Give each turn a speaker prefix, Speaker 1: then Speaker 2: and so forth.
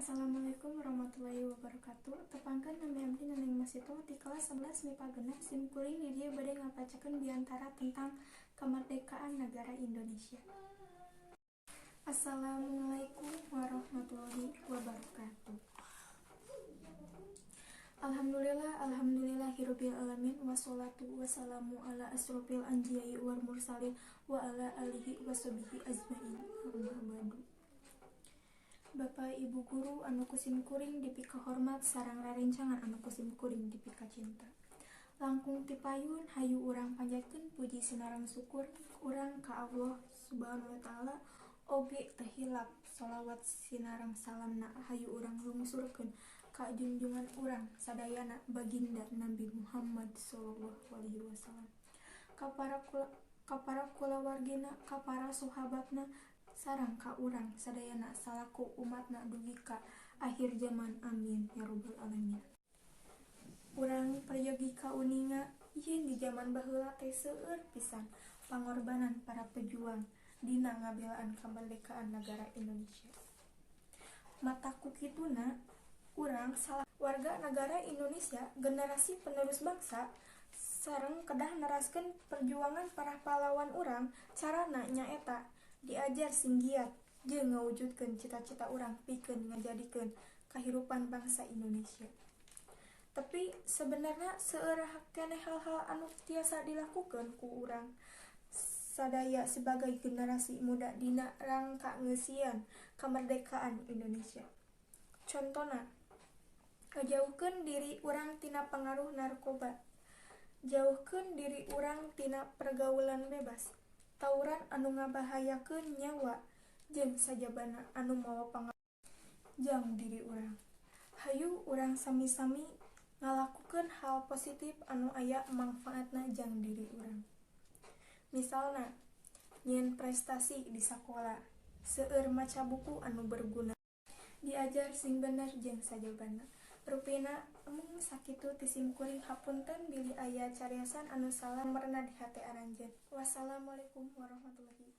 Speaker 1: Assalamualaikum warahmatullahi wabarakatuh. Tepangkeun, nami abdi Neneng Masito ti kelas 11 MIPA 6. Sim kuring di dieu bade ngabacakeun biantara tentang kemerdekaan negara Indonesia. Assalamualaikum warahmatullahi wabarakatuh. Alhamdulillah, alhamdulillahirabbil alamin, wassalatu wassalamu ala asrofil anbiya'i wal mursalin wa ala alihi washabihi ajmain. Amma ba'du. Bapak Ibu guru anu ku sim kuring dipikahormat sareng rerencangan anu ku sim kuring dipikacinta. Langkung ti payun, hayu urang panjatkeun puji sinareng syukur urang ka Allah Subhanahu wa Taala. Oge teu hilap sholawat sinareng salamna hayu urang lungsurkeun ka junjungan urang sadayana, Baginda Nabi Muhammad Shallallahu Alaihi Wasallam, ka para kulawargina, ka para sahabatna, sareng ka urang sadayana salaku umatna dugi ka akhir zaman, amin ya robbal alamin. Urang peryogi kauninga yen di jaman baheula teh seueur pisan pangorbanan para pejuang dina ngabelaan kemerdekaan negara Indonesia. Matak ku kituna, urang salaku warga negara Indonesia, generasi penerus bangsa, sareng kedah neraskeun perjuangan para pahlawan urang. Carana nyaeta diajar sing giat jeung ngawujudkeun cita-cita urang pikeun ngajadikeun kahirupan bangsa Indonesia. Tapi sebenarnya seueur keneh hal-hal anu tiasa dilakukeun ku urang sadaya sebagai generasi muda dina rangka ngeusian kemerdekaan Indonesia. Contona, ngajauhkeun diri urang tina pangaruh narkoba, jauhkeun diri urang tina pergaulan bebas, tawuran anu ngabahayakeun nyawa, jeung sajabana anu mawa pangaruh jang diri urang. Hayu urang sami-sami ngalakukeun hal positif anu aya mangfaatna jang diri urang, misalna nyieun prestasi di sakola, seueur maca buku anu berguna, diajar sing bener, jeung sajabana. Rupina mung sakitu ti simkuring, hapunten bilih aya cariosan anu salah merenah di hate aranjeun. Wassalamualaikum warahmatullahi.